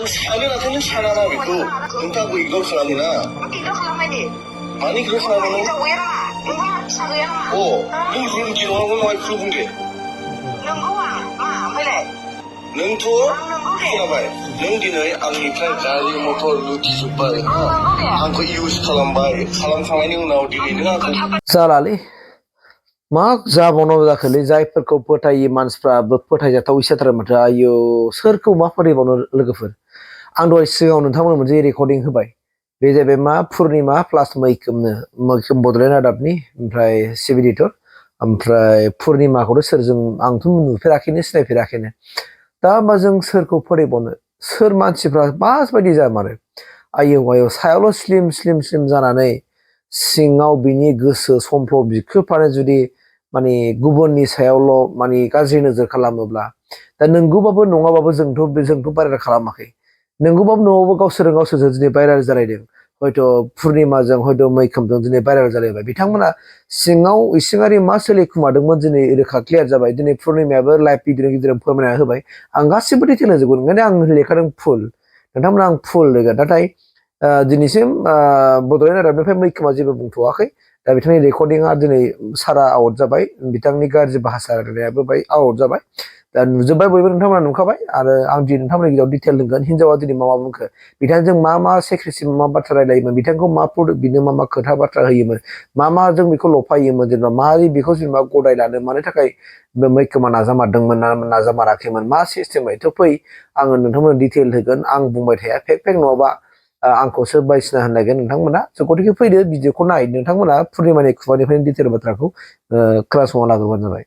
सानो नाथाय नों सानाना बेखौ नोंथांखौ इगनर खालामोना इगनर खालामबाय दे मानो इगनर खालामो नों हिनजाव गैया नामा नोंहा फिसा गैया नामा नों रुमथि नङाबो माबा बेखौ बुंदे नंगौ आं मा ओमफ्रायलाय नोंथ' खोनाबाय नों दिनै आंनिफ्राय गारि मटर लुथिजोब्बाय आंखौ इउज खालामबाय खालामखांनायनि उनाव दिनै नों आंखौ जालालै मा जाबावनांगौ जाखोलै जायफोरखौ फोथायो मानसिफ्राबो फोथायजाथाव इसाथार माथो आयौ सोरखौ मा फोथायबावनो लोगोफोर आं दहाय सिगाङाव नोंथांमोन मोनसे रेकर्डिं होबाय बे जाहैबाय मा पुर्निमा प्लास मैखोम बड'लेण्ड रादाबनि ओमफ्राय चिफ एडिटर ओमफ्राय पुर्निमाखौथ' सोरजों आंथ' नुफेराखैनो सिनायफेराखैनो दा होमबा जों सोरखौ फोथायबावनो सोर मानसिफ्रा माबायदि जामारो आयौ आयौ सायावल' स्लिम स्लिम स्लिम जानानै सिङाव बिनि गोसो समफ्ल बिखोफानो जुदि माने गुबुननि सायावल' माने गाज्रि नोजोर खालामोब्ला दा नंगौबाबो नङाबाबो जोंथ' भाइरेल खालामाखै नंगौबाबो नङाबाबो गावसोरजों दिनै भाइरेल जालायदों हयथ' पुर्निमाजों हयथ' मैखोमजों दिनै भाइरेल जालायबाय बिथांमोना सिङाव इसिङारि मा सोलिखुमादोंमोन दिनै रोखा क्लियार जाबाय दिनै पुर्निमायाबो लाइभ भिडिअनि गेजेरजों फोरमायना होबाय आं गासिबो डिटेल होजोबगोन ओंखायनो आं लेखादों फुल नोंथांमोना आं फुल होगोन नाथाय दिनैसिम बड'लेण्ड रादाबनिफ्राय मैखोमा जेबो बुंथ'वाखै दा बिथांनि रेकर्डिंआ दिनै सारा आउट जाबाय बिथांनि गाज्रि भाषा रायलायनायाबो बाय आउट जाबाय दा नुजोब्बाय बयबो नोंथांमोना नुखाबाय आरो आं दिनै नोंथांमोननि गेजेराव डिटेल होगोन हिन्जावा दिनै मा बुंखो बिथांजों मा सेक्रेसि मा बाथ्रा रायलायोमोन बिथांखौ मा बिनो मा खोथा बाथ्रा होयोमोन मा जों बेखौ लफायोमोन जेनेबा मारै बेखौ जेनेबा गदाय लानो मानो थाखाय बे मैखोमा नाजामारदोंमोन ना नाजामाराखैमोन मा सिस्टेमै थ' फै आङो नोंथांमोन डिटेल होगोन आं बुंबाय थाया फेक नङाबा आंखौसो बायसिना होनलायगोन नोंथांमोना गतिके फैदो भिडिअखौ नाय नोंथांमोना पुर्निमानि खुगानिफ्रायनो डिटेल बाथ्राखौ खोनासंना लाग्रोबानो जाबाय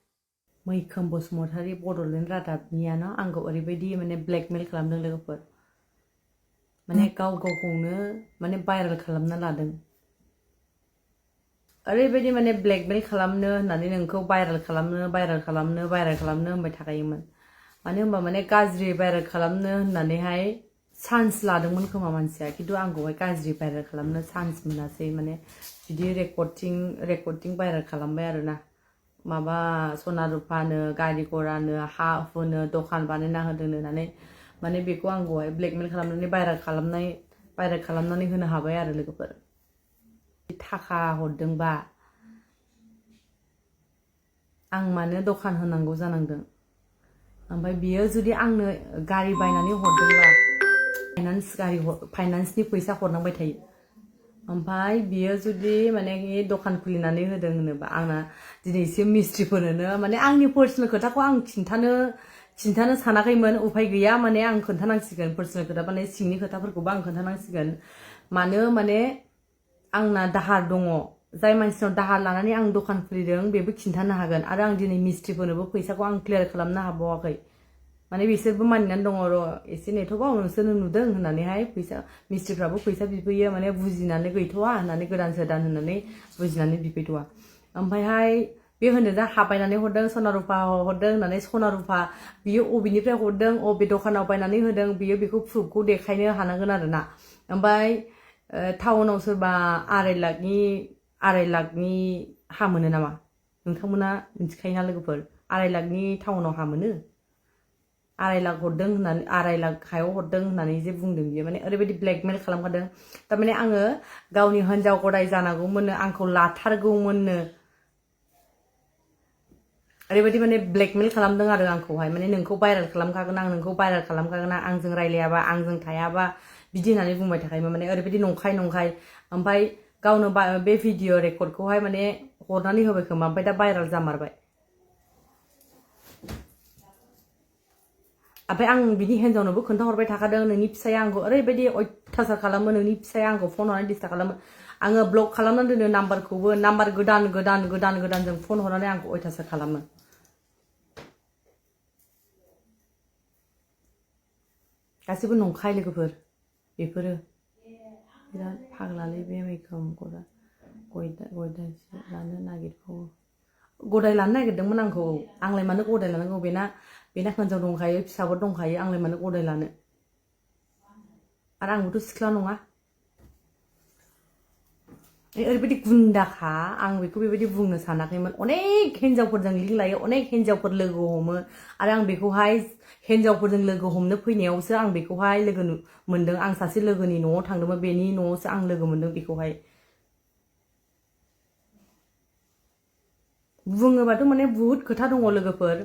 मैखोम बसुमतारी बड'लेण्ड रादाबनियानो आंखौ ओरैबायदि माने ब्लेकमेल खालामदों लोगोफोर माने गावखौनो माने भाइरेल खालामना लादों ओरैबायदि माने ब्लेकमेल खालामनो होननानै नोंखौ भाइरेल खालामनो होनबाय थाखायोमोन मानो होनबा माने गाज्रि भाइरेल खालामनो होननानैहाय चान्स लादोंमोन खोमा मानसिया खिन्थु आंखौहाय गाज्रि भाइरेल खालामनो चान्स मोनासै माने बिदि रेकर्डिं भाइरेल खालामबाय आरोना माबा सना रुफानो गारि घरानो हा हुनो दखान बानायना होदोंनो होननानै माने बेखौ आंखौहाय ब्लेकमेल खालामनानै भाइरेल खालामनानै होनो हाबाय आरो लोगोफोर थाखा हरदोंबा आं मानो दखान होनांगौ जानांदों ओमफ्राय बियो जुदि आंनो गारि बायनानै हरदोंबा फाइनान्सनि फैसा हरनांबाय थायो ओमफ्राय बियो जुदि माने दखान खुलिनानै होदों होनोबा आंना दिनैसिम मिस्ट्रिफोरनो माने आंनि पार्सनेल खोथाखौ आं खिन्थानो सानाखैमोन उफाय गैया माने आं खोन्थानांसिगोन पार्सनेल खोथा माने सिंनि खोथाफोरखौबो आं खोन्थानांसिगोन माने आंना दाहार दङ जाय मानसिनाव दाहार लानानै आं दखान खुलिदों बेबो खिन्थानो हागोन आरो आं दिनै मिस्ट्रिफोरनोबो फैसाखौ आं क्लियार खालामनो हाबावाखै माने बिसोरबो मानिनानै दङ र' एसे नेथ'बाव नोंसोरनो नुदों होननानैहाय मिस्ट्रिफ्राबो फैसा बिफैयो माने बुजिनानै गैथ'वा होननानै गोदान होननानै बुजिनानै बिफैथ'वा ओमफ्रायहाय बे होनो दा हा बायनानै हरदों सना रुफा हरदों होननानै सना रुफा बियो अबेनिफ्राय हरदों अबे दखानाव बायनानै होदों बियो बेखौ प्रुफखौ देखायनो हानांगोन आरोना ओमफ्राय टाउनाव सोरबा आराय लाखनि हा मोनो नामा नोंथांमोना मिथिखायोना लोगोफोर 2.5 लाखनि टाउनाव हा मोनो 2.5 लाख हरदों होननानै 2.5 लाख हायाव हरदों होननानै जे बुंदों बियो माने ओरैबायदि ब्लेकमेल खालामखादों थारमाने आङो गावनि हिनजाव गदाय जानांगौमोननो आंखौ लाथारगौमोननो ओरैबायदि माने ब्लेकमेल खालामदों आरो आंखौहाय माने नोंखौ भाइरेल खालामखागोन आं नोंखौ भाइरेल खालामखागोन आंजों रायलायाबा आंजों थायाबा बिदि होननानै बुंबाय थाखायोमोन माने ओरैबायदि नंखाय ओमफ्राय गावनो बे भिडिअ रेकर्डखौहाय माने हरनानै होबाय खोमा ओमफ्राय दा भाइरेल जामारबाय ओमफ्राय आं बिनि हिन्जावनोबो खोन्थाहरबाय थाखादों नोंनि फिसाया आंखौ ओरैबायदि अयथासार खालामो नोंनि फिसाया आंखौ फन हरनानै डिस्टार्ब खालामो आङो ब्लक खालामनानै दोनो नाम्बारखौबो नाम्बार गोदानजों फन हरनानै आंखौ अयथासार खालामो गासिबो नंखाय लोगोफोर बेफोरो बिराद फाग्लालै बे मैखोम गदाय लानो नागिरबावो गदाय लानो नागिरदोंमोन आंखौ आंलाय मानो गदाय लानांगौ बेना हिन्जाव दंखायो फिसाफोर दंखायो आंलाय मानो गदाय लानो आरो आंबोथ' सिख्ला नङा ओरैबायदि गुन्दाखा आं बेखौ बेबायदि बुंनो सानाखैमोन अनेक हिन्जावफोरजों लिंक लायो अनेक हिन्जावफोर लोगो हमो आरो आं बेखौहाय हिन्जावफोरजों लोगो हमनो फैनायावसो आं बेखौहाय लोगो मोनदों आं सासे लोगोनि न'आव थांदोंमोन बेनि न'आवसो आं लोगो मोनदों बेखौहाय बुङोबाथ' माने बुहुत खोथा दङ लोगोफोर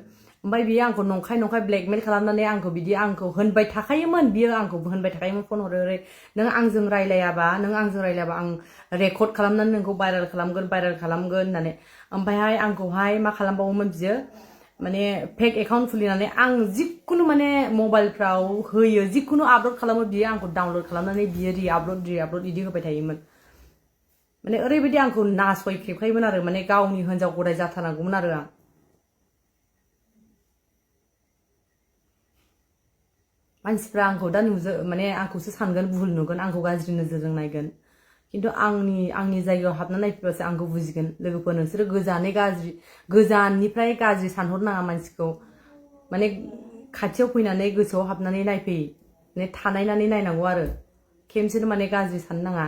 ओमफ्राय बियो आंखौ नंखाय नंखाय ब्लेकमेल खालामनानै आंखौ बिदि आंखौ होनबाय थाखायोमोन बियो आंखौ होनबाय थाखायोमोन फन हरै हरै नों आंजों रायलायाबा आं रेकर्ड खालामनानै नोंखौ भाइरेल खालामगोन होननानै ओमफ्रायहाय आंखौहाय मा खालामबावोमोन बियो माने फेक एकाउन्ट खुलिनानै आं जिखुनु माने मबाइलफ्राव होयो जिखुनु आपल'ड खालामो बियो आंखौ डाउनल'ड खालामनानै बियो रिआपल'ड बिदि होबाय थायोमोन माने ओरैबायदि आंखौ नासयखेबखायोमोन आरो माने गावनि हिन्जाव गदाय जाथारनांगौमोन आरो आं मानसिफ्रा आंखौ दा माने आंखौसो सानगोन भुल नुगोन आंखौ गाज्रि नोजोरजों नायगोन खिन्थु आंनि जायगायाव हाबना नायफैबासो आंखौ बुजिगोन लोगोफोर नोंसोरो गोजाननिफ्राय गाज्रि सानहरनाङा मानसिखौ माने खाथियाव फैनानै गोसोआव हाबनानै नायफै माने थानायनानै नायनांगौ आरो खेमसेनो माने गाज्रि साननो नाङा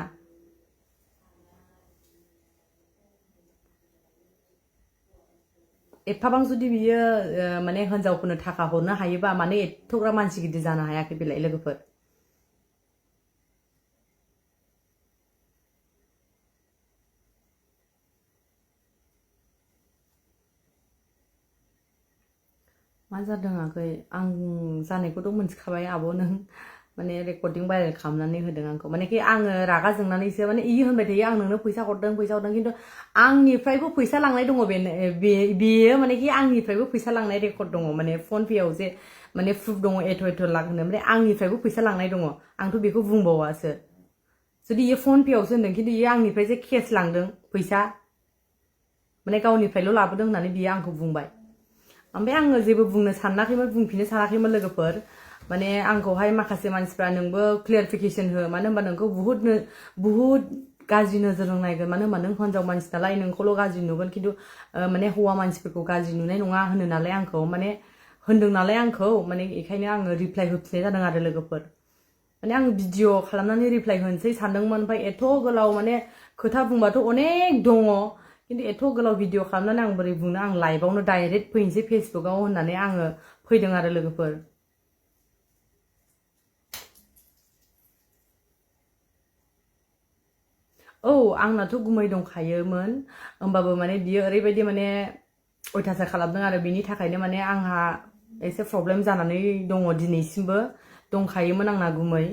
एफाबां जुदि बियो माने हिन्जावफोरनो थाखा हरनो हायोबा माने एथ'ग्रा मानसि गिदिर जानो हायाखै बेलाय लोगोफोर मा जादों आगै आं जानायखौथ' मोनथिखाबाय आब' नों माने रेकर्डिं भाइरेल खालामनानै होदों आंखौ माने कि आङो रागा जोंनानैसो माने इ होनबाय थायो आं नोंनो फैसा हरदों खिन्थु आंनिफ्रायबो फैसा लांनाय दङ बेयो माने कि आंनिफ्रायबो फैसा लांनाय रेकर्ड दङ माने फन पेआव जे माने प्रुफ दङ एथ' लाख होनो ओमफ्राय आंनिफ्रायबो फैसा लांनाय दङ आंथ' बेखौ बुंबावासो जुदि इयो फन पेआवसो होनदों खिन्थु इयो आंनिफ्राय जे केस लांदों फैसा माने गावनिफ्रायल' लाबोदों होननानै बियो आंखौ बुंबाय ओमफ्राय आङो जेबो बुंनो सानाखैमोन बुंफिननो सानाखैमोन लोगोफोर माने आंखौहाय माखासे मानसिफ्रा नोंबो क्लियारिफिकेसन हो मानो होनबा नोंखौ बुहुत गाज्रि नोजोरजों नायगोन मानो होनबा नों हिन्जाव मानसि नालाय नोंखौल' गाज्रि नुगोन खिन्थु माने हौवा मानसिफोरखौ गाज्रि नुनाय नङा होनो नालाय आंखौ माने होनदों नालाय आंखौ माने बेखायनो आङो रिप्लाइ होफिननाय जादों आरो लोगोफोर माने आं भिडिअ खालामनानै रिप्लाइ होनोसै सानदोंमोन ओमफ्राय एथ' गोलाव माने खोथा बुंबाथ' अनेक दङ खिन्थु एथ' गोलाव भिडिअ खालामनानै आं बोरै बुंनो आं लाइभआवनो डाइरेक्ट फैनोसै फेसबुकआव होननानै आङो फैदों आरो लोगोफोर औ आंनाथ' गुमै दंखायोमोन होमबाबो माने बियो ओरैबायदि माने अयथासार खालामदों आरो बिनि थाखायनो माने आंहा एसे प्रब्लेम जानानै दङ दिनैसिमबो दंखायोमोन आंना गुमै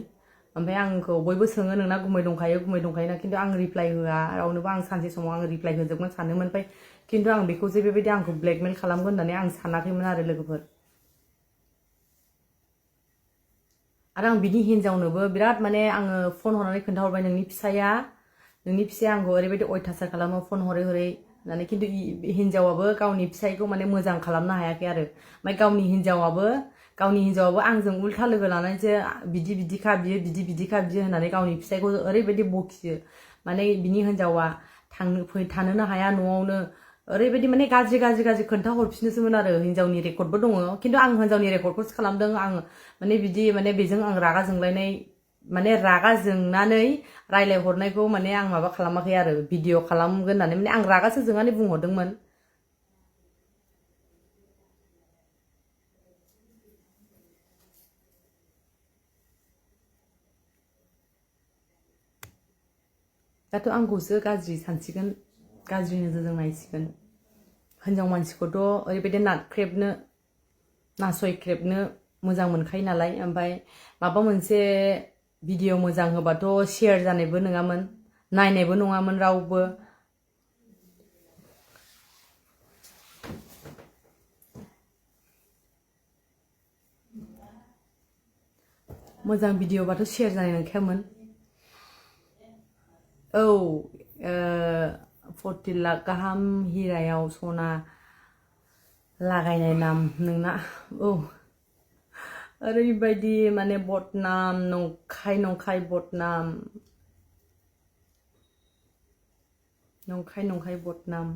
ओमफ्राय आंखौ बयबो सोङो नोंना गुमै दंखायोना खिन्थु आं रिप्लाइ होआ रावनोबो आं सानसे समाव आं रिप्लाइ होजोबगोन सानोमोन ओमफ्राय खिन्थु आं बेखौ जे बेबायदि आंखौ ब्लेकमेल खालामगोन होननानै आं सानाखैमोन आरो लोगोफोर आरो आं बिनि हिन्जावनोबो बिराद माने आङो फन हरनानै खोन्थाहरबाय नोंनि फिसाया आंखौ ओरैबायदि अयथासार खालामो फन हरै होननानै खिन्थु हिन्जावाबो गावनि फिसायखौ माने मोजां खालामनो हायाखै आरो ओमफ्राय गावनि हिन्जावाबो आंजों उल्था लोगो लानानैसो बिदिखा बियो होननानै गावनि फिसायखौ ओरैबायदि बखियो माने बिनि हिन्जावा थानोनो हाया न'आवनो ओरैबायदि माने गाज्रि खोन्था हरफिनोसोमोन आरो हिन्जावनि रेकर्डबो दङ खिन्थु आं हिन्जावनि रेकर्डखौसो खालामदों आं माने बिदि माने बेजों आं रागा जोंलायनाय माने रागा जोंनानै रायलाय हरनायखौ माने आं माबा खालामाखै आरो भिडिअ खालामगोन होननानै माने आं रागासो जोंनानै बुंहरदोंमोन दाथ' आंखौसो गाज्रि सानसिगोन गाज्रि नोजोरजों नायसिगोन हिन्जाव मानसिखौथ' ओरैबायदि नासयख्रेबनो मोजां मोनखायो नालाय ओमफ्राय माबा मोनसे भिडिअ मोजां होबाथ' शेयार जानायबो नङामोन नायनायबो नङामोन रावबो मोजां भिडिअबाथ' शेयार जानाय नंखायामोन औ 40 लाख गाहाम हिरायाव सना लागायनाय नाम नोंना औ ओरैबायदि माने बदनाम नंखाय बदनाम